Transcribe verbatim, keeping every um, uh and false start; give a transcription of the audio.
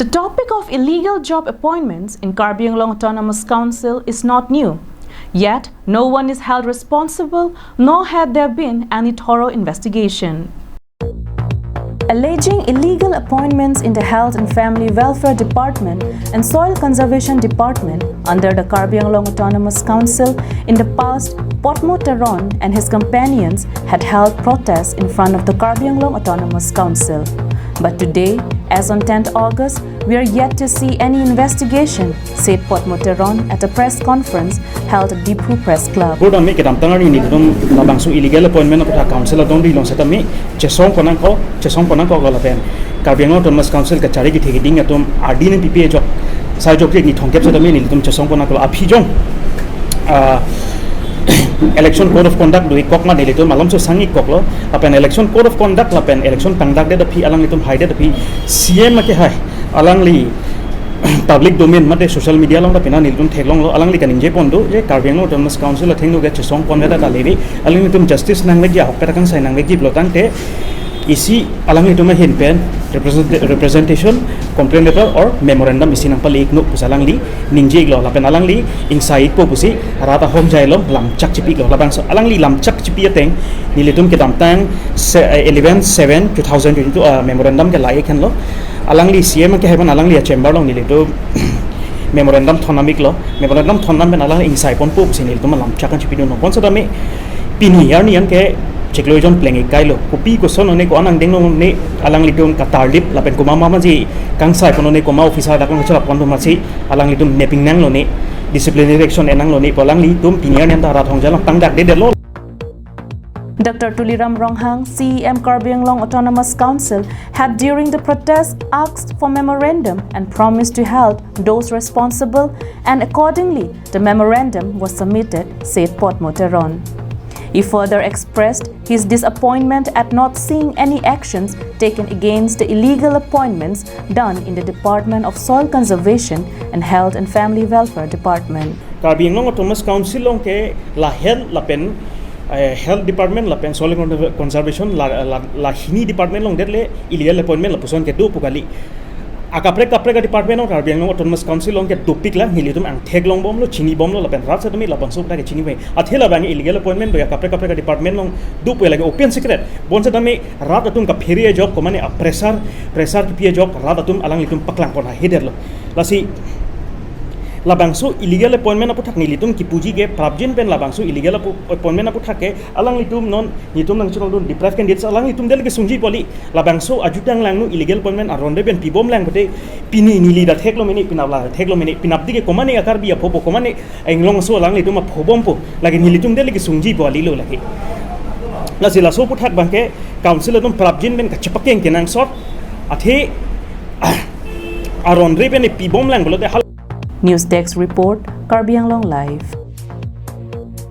The topic of illegal job appointments in Karbi Anglong Autonomous Council is not new. Yet, no one is held responsible, nor had there been any thorough investigation. Alleging illegal appointments in the Health and Family Welfare Department and Soil Conservation Department under the Karbi Anglong Autonomous Council in the past, Potmo Teron and his companions had held protests in front of the Karbi Anglong Autonomous Council. But today, as on tenth August, we are yet to see any investigation, said Potmo Teron at a press conference held at Diphu Press Club. Board ami kedamtang arni nelitum labangso illegal appointment aputhak council adong ri long setame chesong ponangkok, chesong ponangkoklo lapen Karbi Anglong Autonomous Council kachari kethe keding atum ardi nangpipe ajok, sai jokri ni thongkep setame nelitum chesong ponangkoklo aphi jong. Ah, election code of conduct do-ik kok ma nelitum malomso sang-ik koklo, lapen election code of conduct lapen election tangdakdet aphi alanglitum haidet aphi C M ake hai alangli public domain mate social media along ta pina nelitum theklonglo, alangli kaningje pon do je Karbi Anglong Autonomous Council athengno ke chesong pon veda ta leve, alanglitum justice nangvekji, ahokpet akangsai nangvekji pulo tangte isi alanglitum ahin pen represent-, representation, complaint letter or memorandum isi nangpale-ik non pusi alangli ningje-iklo lapen alangli ingsai-ikpo pusi rat ahom jailom lamchak chipi-iklo. Labangso alangli lamchak chipi ateng nelitum kedamtang se-, eh, eleven seven two thousand twenty-two, ah, memorandum ke la-ik henlo. Alangli C M ke haiban alangli a-chamber along nelitum memorandum thonnam-iklo. Memorandum thonnam pen alangli ingsai ponpo pusi nelitum lamchak an chipidun non. Bonsetame pini arni an ke chiklo ejon pleng-ik kailo. Kopi koson one ko-an angdeng non ne alanglitum katarlip lapen komat mamaji kangsai pon one, komat officer dak nangcherap pon atum masi alanglitum neping nanglo ne, disciplinary action enanglo ne pu alanglitum pini arni an ta rat ahom jailom tangdakdedetlo. Doctor Tuliram Ronghang, C E M Karbi Anglong Autonomous Council, had during the protest asked for memorandum and promised to help those responsible, and accordingly, the memorandum was submitted, said Potmo Teron. He further expressed his disappointment at not seeing any actions taken against the illegal appointments done in the Department of Soil Conservation and Health and Family Welfare Department. Karbi Anglong Autonomous Council along ke la health lapen, eh, health department lapen soil con-, conservation la, la, la hini department along det le illegal appointment lapuson kedo pu kali. Akaprek kaprek a-department along Karbi Anglong Autonomous Council along ke dopik lang, nelitum angthek longbomlo, chinibomlo lapen rat setame labangso aputhak ke chini bai. Athe labang illegal appointment do ya kaprek kaprek a-department along do pu lake open secret. Bonsetame rat atum kaphere ajok, komat ne a-pressure, pressure kipi ajok rat atum alanglitum paklang pon ahedetlo. Lasi labangso illegal appointment aputhak nelitum kipuji ke prapjin pen labangso illegal apo-, appointment aputhak ke alanglitum non nelitum nangchonong dun deprived candidates alanglitum det le kesungji pu kali. Labangso ajutang langno illegal appointment aron re pen pibom lang pute pini neli ta theklo mene, pinap la theklo mene, pinapdi ke komat ne a-Karbi aphopo, komat ne a-Inglongso alanglitum aphobompo, lake nelitum det le kesungji pu kalilo lake. Lasi laso aputhak abang ke council atum prapjin pen kachepakeng kenangsot, athe aron re pen pibom lang pulote hal. News Desk Report, Karbi Anglong Live.